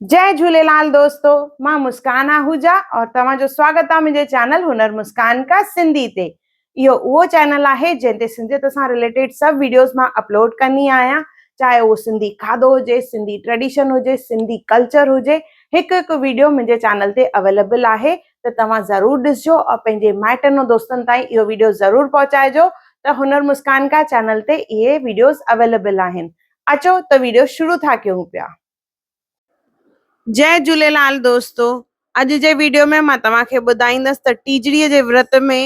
جئي جهوليلال دوستو مان مسڪان آهوجا اور توهان جو سواگت آ منهنجي چينل هنر مسڪان ڪا سنڌي تي. اهو اهو چينل آهي جنهن تي سنڌيت سان رليٽيڊ سڀ ويڊيوز مان اپلوڊ ڪندي آهيان چاهي اهو سنڌي کاڌو هجي، سنڌي ٽريڊيشن هجي، سنڌي ڪلچر هجي، هڪ هڪ ويڊيو منهنجي چينل تي اويليبل آهي ته توهان ضرور ڏسجو اور پنهنجي مائٽن ۽ دوستن تائين اهو ويڊيو ضرور پهچائجو ته هنر مسڪان ڪا چينل تي اهي ويڊيوز اويليبل آهن. اچو ته ويڊيو شروع ٿا ڪيون پيا. جئي جهوليلال دوستو اڄ جي ويڊيو ۾ مان توهان کي ٻڌائيندس ته ٽيجڙي جي ورت ۾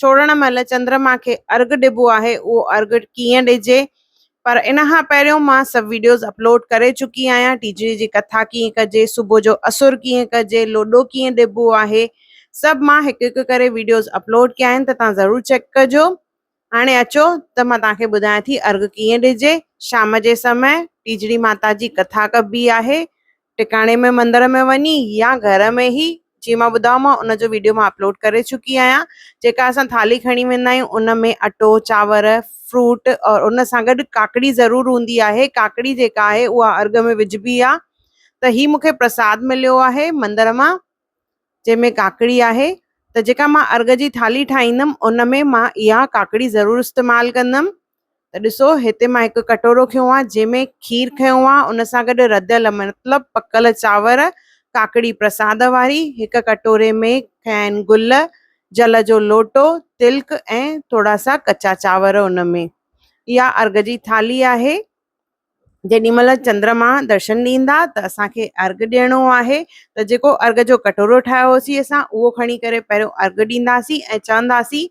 ڇوڙڻ مهل چندرما کي ارگ ڏبو آهي اهو ارگ ڪيئن ڏجي پر ان کان پهريون مان سڀ ويڊيوز اپلوڊ ڪري چڪي آهيان ٽيجڙي جي ڪٿا ڪيئن ڪجي صبح جو اسر ڪيئن ڪجي لوڏو ڪيئن ڏبو آهي سڀ مان هڪ هڪ ڪري ويڊيوز اپلوڊ ڪيا آهن ته توهان ضرور چيڪ ڪجو. هاڻي اچو ته مان توهان کي ٻڌايان ٿي ارگهه ڪيئن ڏجي. شام جي سمي ٽيجڙي ماتا جي ڪٿا ڪبي آهي. ٽڪاڻي ۾ مندر ۾ وڃي يا گهر ۾ ئي جيئن مان ٻڌايومانو ان جو ويڊيو مان اپلوڊ ڪري چڪي آهيان. جيڪا اسان ٿالهي کڻي ويندا آهيون ان ۾ اٽو، چانور، فروٽ اور ان سان گڏ ڪاڪڙي ضرور هوندي آهي. ڪاڪڙي جيڪا آهي اها ارگهه ۾ وجهبي آهي ته هي مون کي پرساد مليو آهي مندر مان. جنهن ۾ ڪاڪڙي آهي ته جيڪا مان ارگهه جي ٿالهي ٺاهيندم ان ۾ مان اها ڪاڪڙي ضرور استعمال ڪندم ته ڏسو هتي مان هڪ ڪٽورو کنيو آهي جنهن ۾ کير کنيو آهي ان سان گڏ رڌيل مطلب پڪل چانور ڪاڪڙي پرساد واري هڪ ڪٽوري ۾ کنيا آهن گل جل جو لوٽو تلڪ ۽ ٿورا سا ڪچا چانور ان ۾ اها ارگهه جي ٿالهي آهي. جيڏي مهل چندرما درشن ڏيندا ته اسان کي ارگهه ڏيڻو آهي ته جيڪو ارگهه جو ڪٽورو ٺاهيو هوسين اسان اهو کڻي ڪري پهريون ارگهه ڏينداسين ۽ چونداسين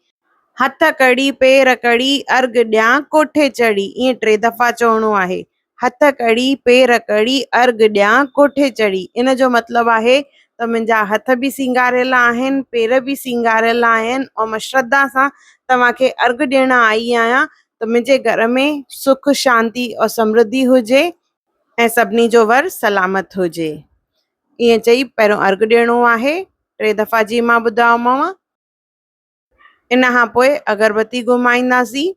هٿ ڪڙي پير ڪڙي ارگهه ڏيان ڪوٺي چڙهي ائين ٽي دفعا چوڻو آهي هٿ ڪڙي پير ڪڙي ارگهه ڏيان ڪوٺي چڙهي ان جو مطلب آهي ته منهنجا هٿ به سينگاريل آهن پير به سينگاريل آهن ۽ مان شرڌا سان توهان کي ارگهه ڏيڻ آئي آهيان ته منهنجي گهر ۾ سک، شانتي اور سمرڌي هجي ۽ سڀني جو ور سلامت هجي. ائين چئي پهريون ارگهه ڏيڻو آهي. ٽي دفعا جيئن مان ٻڌايومانو. ان کان پوء اگربتي گهمائينداسين.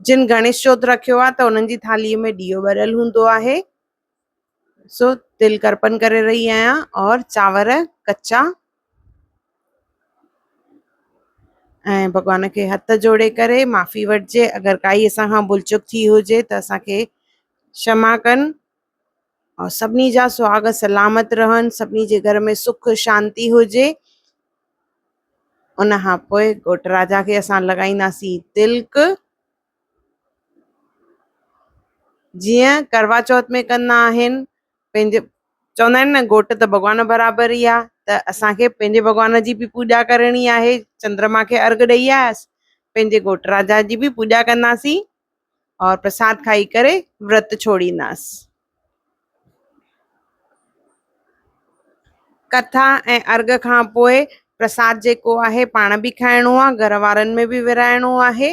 جن گڻيش چوٿ رکيو آهي ته انهن جي ٿالهيء ۾ ڏيئو ٻريل هوندو آهي. سو تل ڪرپن ڪري رهي آهيان اور چانور ڪچا ۽ ڀڳوان کي هٿ جوڙي ڪري معافي وٺجي اگر ڪائي اسان کان ڀل چڪ ٿي هجي ته اسان کي ڪشما ڪن اور سڀني جا سهاڳ سلامت رهن سڀني جي گهر ۾ سک شانتي هجي ان کان پوء گهوٽ راجا کي اسان لڳائينداسين تلڪ جيئن ڪروا چوٿ ۾ ڪندا آهن پنهنجي چوندا آهن نه گهوٽ ته ڀڳوان برابر ئي آهي ته اسان کي پنهنجي ڀڳوان جي به پوڄا ڪرڻي آهي چندرما کي ارگهه ڏئي آيس پنهنجي گهوٽ راجا جي به پوڄا ڪنداسين اور پرساد کائي ڪري ورت ڇوڙينداس. ڪٿا ۽ ارگهه کان پوء پرساد جيڪو آهي پاڻ به کائڻو آهي گهر وارن ۾ به ورهائڻو آهي.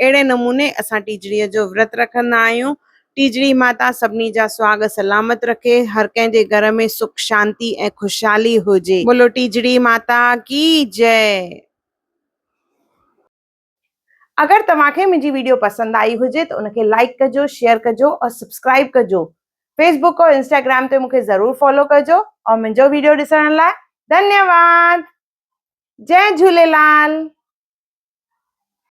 اهڙي نموني اسان ٽيجڙيء جو ورت رکندا آهيون. ٽيجڙي ماتا سڀني جا سهاڳ سلامت رکي، هر ڪنهن جي گهر ۾ سک شانتي ۽ خوشحالي هجي. بولو ٽيجڙي ماتا ڪي جئه. اگر توهان کي منهنجي ويڊيو پسند آئي هجي ته ان کي لائيڪ ڪجو شيئر ڪجو اور سبسڪرائيب ڪجو فيس بڪ اور انسٽاگرام تي مون کي ضرور فالو ڪجو اور منهنجو ويڊيو ڏسڻ لاء ڌنيواد جئي جهوليلال.